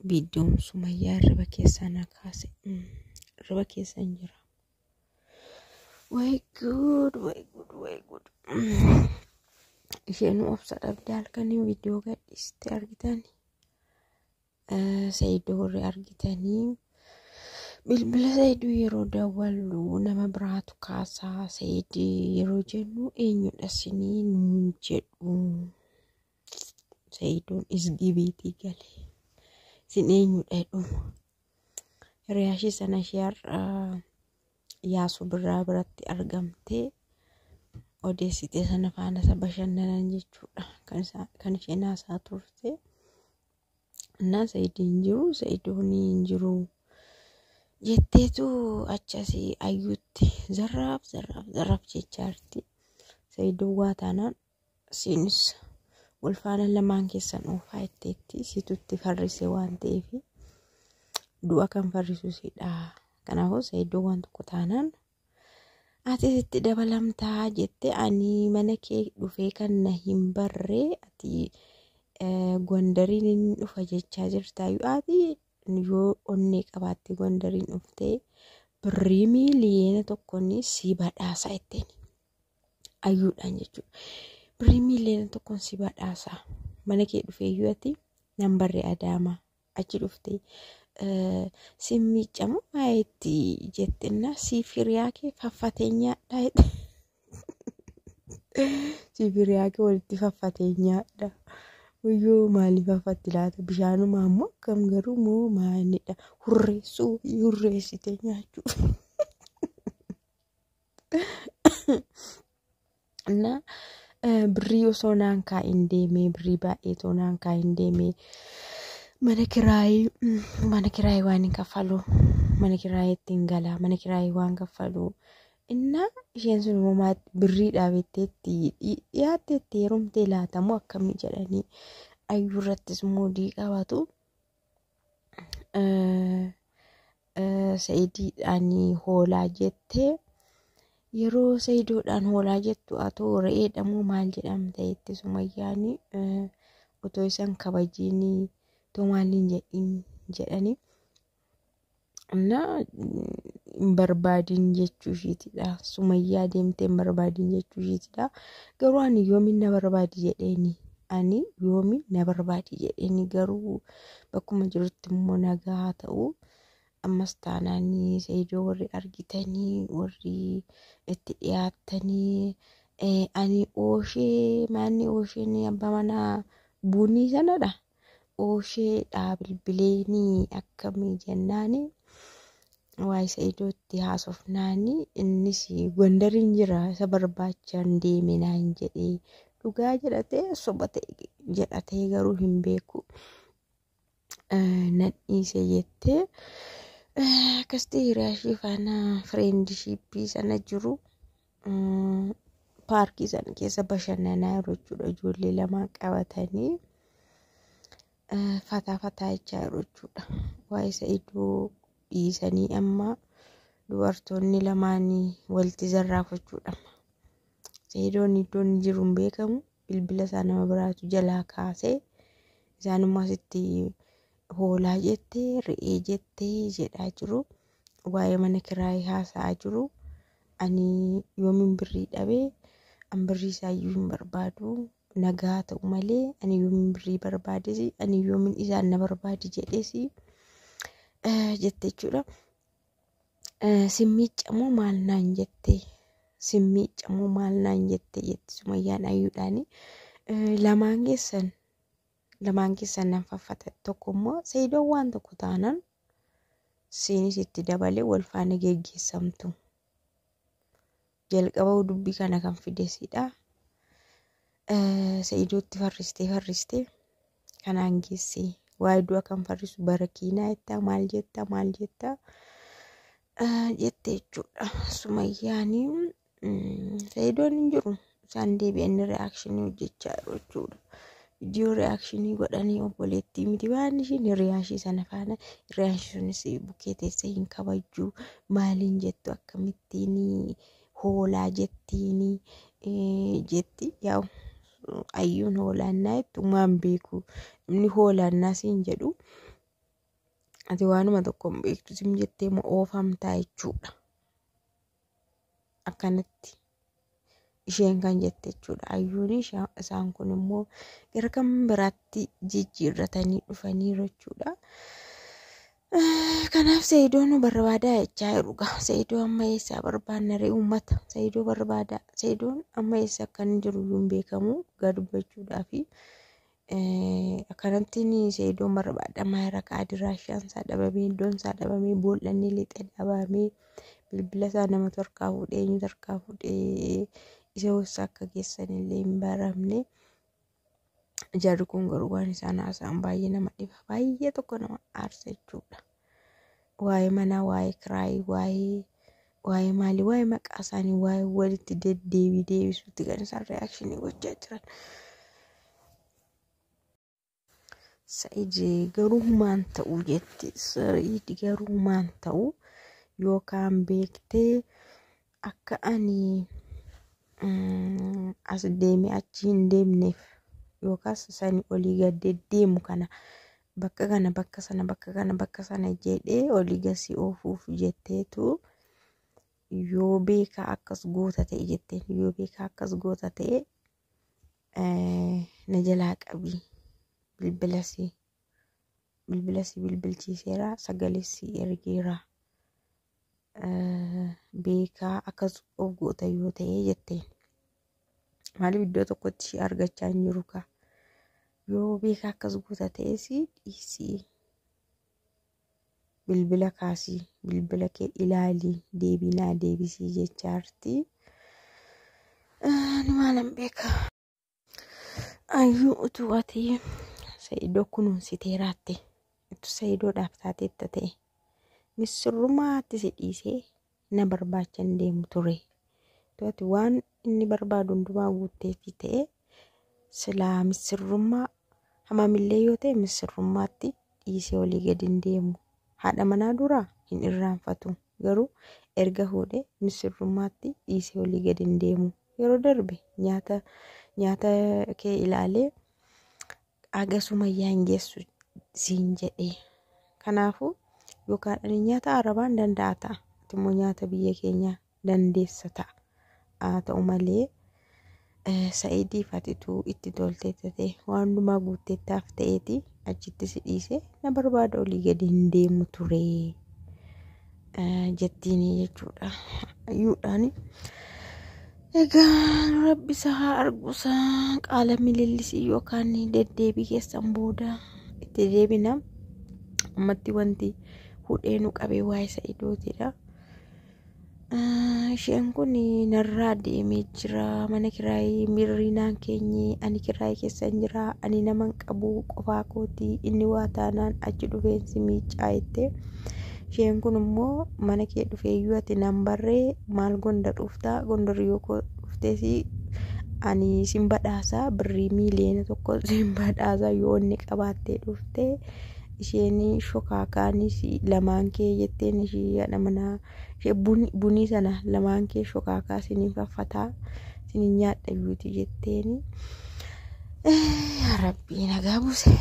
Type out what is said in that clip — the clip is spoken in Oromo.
Viidiyoon Sumayyaa hirriba keessaa na kaase. Hirriba keessa hin jira. Way good, way good, way good. Isheen obsa dhabdee halkanii viidiyoo gadhiiste argitanii. Saayidoo warri argitanii. Bilbila Saayidoo yeroo dawwallu nama biraatu kaasaa. Saayidii yeroo jennu eenyudha isinii nuun jedhu. Saayidoon isgibiitii gale. Isin eenyudha jedhuma. Hiriyaa ishee sana ishee har'a Yaasuu Birraa biratti argamtee odeessitee sana faana isa bashannanan jechuudha. Kan isheen haasaa turte. Innaa Saayidii hin jiru, Saayidoon hin jiru jetteetu achasii ayyuutti zarraaf zarraaf zarraaf jechaa jirti. Saayidoon waa taanaan isiinis wal faana lamaan keessan oofaa jetteetti situtti farrise waan ta'eef du'a kan farrisu sidha. Kanaafuu Saayidoo waan tokko taanaan ati sitti dabalamtaa jette ani mana kee dhufee kan na hin barree ati Gondariin inni dhufa jechaa jirtaayyuu ati yoo onnee qabaatte Gondariin dhuftee birrii miiliyoona tokkoon si badhaasa jetteen ayyuudhaan jechuudha. Birrii miiliyoona tokkoon si badhaasa mana kee dhufee iyyuu ati nan barree Adaamaa achi dhuftee si miiccamu maayetti jettenna siif hiriyaa kee faffatee nyaadha jette. Siif hiriyaa kee walitti faffatee nyaadha. Wayyoo maaliif faffatti laata? Bishaanuma ammoo akkam garuu moo maalidha? Hurreessuu hurreessitee nyaachuu. Na birrii osoo naan kaa'in deemee birrii baay'ee otoo naan kaa'in deemee mana kiraayii mana kiraayii waan hin kaffalu mana kiraayii ittiin gala mana kiraayii waan kaffalu innaa isheen sun immoo birriidhaa bitteetti dhiyaatteetti heerumtee laatamu akkamii jedhanii ayyuu irrattis muudii qabatu. Sa'idiidhaan hoolaa jettee yeroo sa'idoodhaan hoolaa jettu atoo re'eedha moo maal jedhamta jette Sumayyaan otoo isan kabajiin otoo maaliin jedhin jedhanii na hin barbaadin jechuu ishiitidha. Sumayyaa deemtee hin barbaadin jechuu ishiitidha. Garuu ani yoomiin na barbaadi jedheeni ani yoomiin na barbaadi jedheeni garuu bakkuma jirutti immoo nagaa haa ta'u. Ammas taanaan Saidoo warri argitanii warri itti dhiyaattanii ani ooshee maanni oosheen abbaa manaa buunii sanadha. Oosheedha bilbileenii akkamii jennaani waa'ee Saidootti haasofnaani innis Gondariin jira isa barbaachaan deeme naan jedhee dhugaa jedhatee soba ta'e jedhatee garuu hin beeku. Nan dhiise jettee akkasitti hiriyaa ishee faana fireendishiippii sana jiru paarkii sana keessa bashannanaa jiru jechuudha. Ijoollee lamaan qabatanii fataa fataa jechaa jiru jechuudha. Waa'ee Sa'idoo dhiisanii amma dubartoonni lamaan walitti zarraafachuudha. Sa'idoon iddoon jiru hin beekamu bilbila isaa nama biraatu jalaa kaasee isaan immoo asitti hoolaa jettee re'ee jettee jedhaa jiru. Waa'ee mana kiraayii haasa'aa jiru. Ani yoomiin birrii dhabee an birrii isaayyuu hin barbaadu nagaa ta'u malee ani yoomiin birrii barbaades ani yoomiin isaan na barbaadi jedhees jette jechuudha. Simmiiccamoo maal naan jette simmiiccamoo maal naan jette jetti Sumayyaan ayyuudhaani. Lamaan keessan lamaan keessan nan faffata tokko immoo Sa'idoon waan tokko taanaan siinis itti dabalee wal faana geggeessamtu. Jalqaba dubbii kana kan fidesidha. Sa'idootti farristee farristee kanaan geessee waa'ee du'a kan farrisu barakiinaa jettaa maal jettaa maal jettaa jette jechuudha. Sumayyaan Sa'idoon hin jiru isaan deebi'anii re'aakshinii hojjechaa jiru jechuudha. Viidiyoo re'aakshinii godhanii obboleettii miti waan ishiin hiriyaa ishii sana faana hiriyaa ishii sunis bukkee teessee hin kabajju maaliin jettu akkamittiin hoolaa jettiin jetti yaa'u ayyuun hoolaannaa jettu maan beeku namni hoolaannaa siin jedhu Ati waanuma tokko hin beektu sim jettee moo oofamtaa jechuudha. Akkanatti isheen kan jette jechuudha. Ayyuun isaan kun immoo gara kan biraatti jijjiirratanii dhufaniiru jechuudha. Kanaaf Seeyidoo nu barbaadaa jechaa jiru gaa. Seeyidoo amma eessaa barbaanna ree uummata? Seeyidoo barbaadaa. Seeyidoon amma eessa akka inni jiru iyyuu hin beekamu dhugaa dubbachuudhaafi. Akkanattiin Seeyidoon barbaadamaa jira kaa adiraashaan isaa dhabamee iddoon isaa dhabamee bool'anni lixe dhabamee bilbila isaa namatu harkaa fuudhee eenyutu harkaa fuudhee isa eessa akka geessan illee hin baramne. Jarri kun garuu waan isaan haasa'an baay'ee nama dhiba. Baay'ee tokko nama aarsa jechuudha. Waa'ee manaa, waa'ee kiraayii, waa'ee maalii, waa'ee maqaa isaanii, waa'ee walitti deddeebii deebisuutti kan isaan reaakshinii gochaa jiran. Sa'id garuu maan ta'u jetti. Sa'id garuu maan ta'u yookaan beektee akka ani as deemee achi hin deemneef yookaas sani olii gad deddeemu kana bakka kana bakka sana bakka kana bakka sana jedhee olii gad si oofuuf jetteetu yoo beekaa akkas goota ta'e jetteen yoo beekaa akkas goota ta'e na jalaa qabii bilbila si bilbila si bilbilchiiseera sagalee si ergeera beekaa akkas of goota yoo ta'e jetteen. Maaliif iddoo tokkotti ishee argachaa hin jiru kaa? Yoo beekaa akkas goota ta'es dhiisii. Bilbila kaasii, bilbila kee ilaali, deebii naa deebisii jechaa jirti. Ani maalan beeka? Ayyuu utuu ati Sa'idoo kunuunsitee raatte, utuu Sa'idoodhaaf taateetta ta'e, misirrumaatti si dhiisee na barbaacha hin deemu ture. Utuu ati waan inni barbaadu hundumaa guutteefi ta'e silaa misirrummaa hamamillee yoo ta'e misirrummaatti dhiisee olii gadi hin deemu. Haadha manaa duraa hin irraanfatu. Garuu erga fuudhee misirrummaatti dhiisee olii gadi hin deemu. Yeroo darbe nyaata nyaata kee ilaalee haga sumayyaa hin geessu siin jedhee. Kanaafuu yookaan ani nyaata arabaan danda'a ta'a. Ati immoo nyaata biyya keenyaa dandeessa ta'a. Haa ta'u malee Sa'idiif atituu itti tolteetta ta'e waan hundumaa guutteettaaf ta'eeti achitti si dhiise na barbaada olii gadi hin deemu ture jettiin jechuudha. Ayyuudhaan egaa rabbi isa haa argusa qaala milillisii yookaan deddeebii keessan booda itti deebina. Ammatti wanti hudhee nu qabee waa'ee Sa'idootidha. Isheen kun narraa deemee jira mana kiraayii mirri naan keenye ani kiraayii keessan jira ani nama hin qabu qofaa kooti inni waa taanaan achi dhufeen si miiccaa jette. Isheen kun immoo mana kee dhufee iyyuu ati nan barree maal gondar dhuftaa gondar yoo koo dhuftees ani sin badhaasa birrii miiliyoona tokko sin badhaasa yoo inni qabaattee dhufte isheen shokaakaanis lamaan kee jetteen ishee haadha manaa ishee bunii sana lamaan kee shokaakaa siniin faffataa siniin nyaadha iyyuuti jetteeni. Yaa Rabbii nagaa buuse.